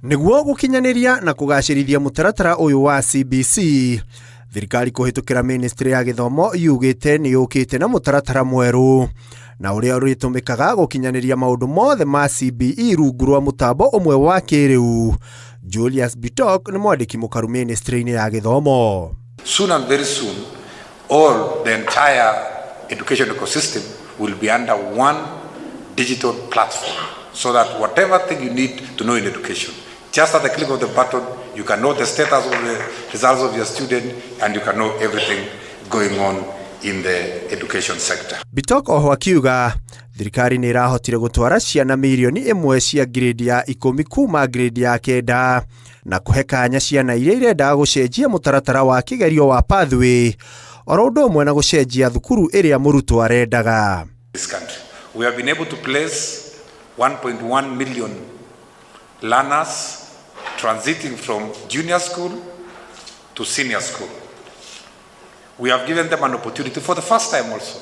Nĩguo gũkinyanĩria na kũgacĩrithia mũtaratara ũyũ wa CBC, thirikari kũhĩtũkĩra ministry ya gĩthomo yugĩte nĩ yũkĩte na mũtaratara mwerũ na ũrĩa ũrĩtũmĩkaga gũkinyanĩria maũndũ mothe ma CBE rungu rwa mũtambo ũmwe wa kĩrĩu. Julius Bitok nĩ mwandĩki mũkaru ministry-inĩ ya gĩthomo. Soon and very soon, all the entire education ecosystem will be under one digital platform so that whatever thing you need to know in education, just at the click of the button, you can know the status of the results of your student and you can know everything going on in the education sector. Bitok oho akiuga thirikari nĩ ĩrahotire gũtwara ciana mirioni 1 cia grade ya 10 kuma grade ya 9 na kũhe kanya ciana iria irendaga gũcenjia mũtaratara wa kĩgerio wa pathway oro ũndũ ũmwe na gũcenjia thukuru ĩrĩa mũrutwo arendaga. This country. We have been able to place 1.1 million learners transiting from junior school to senior school. We have given them an opportunity for the first time also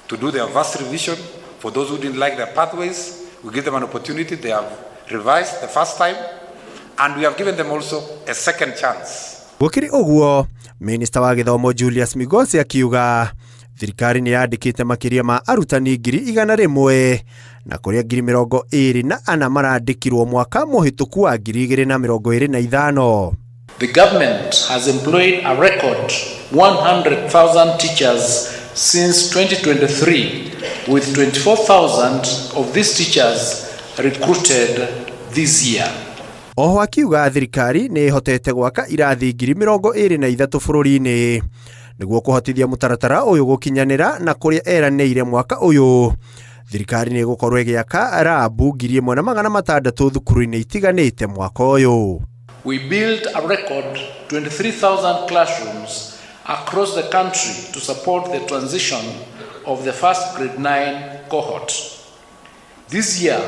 to do their vast revision. For those who didn't like their pathways, we give them an opportunity. They have revised the first time, and we have given them also a second chance. Gũkĩrĩ ũguo, minista wa gĩthomo Julius Migosi akiuga thirikari nĩ yandĩkĩte makĩria ma arutani 100,000 na kũrĩa 24,000 marandĩkirwo mwaka mũhĩtũku wa 2025. The government has employed a record 100,000 teachers since 2023, with 24,000 of these teachers recruited this year. Oho akiuga thirikari nĩ ĩhotete gwaka irathi 23,000 bũrũri-inĩ nĩguo kũhotithia mũtaratara ũyũ gũkinyanĩra na kũrĩa eranĩire mwaka ũyũ thirikari nĩ ĩgũkorwo ĩgĩaka rabu 1600 thukuru-inĩ itiganĩte mwaka ũyũ. We built a record 23,000 classrooms across the country to support the transition of the first grade 9 cohort. This year,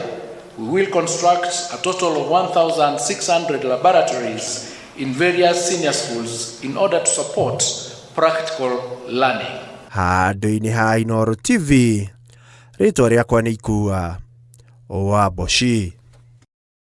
we will construct a total of 1,600 laboratories in various senior schools in order to support practical learning. Handũ-inĩ ha Inooro TV, rĩtwa rĩakwa nĩ Ikua wa Mboci.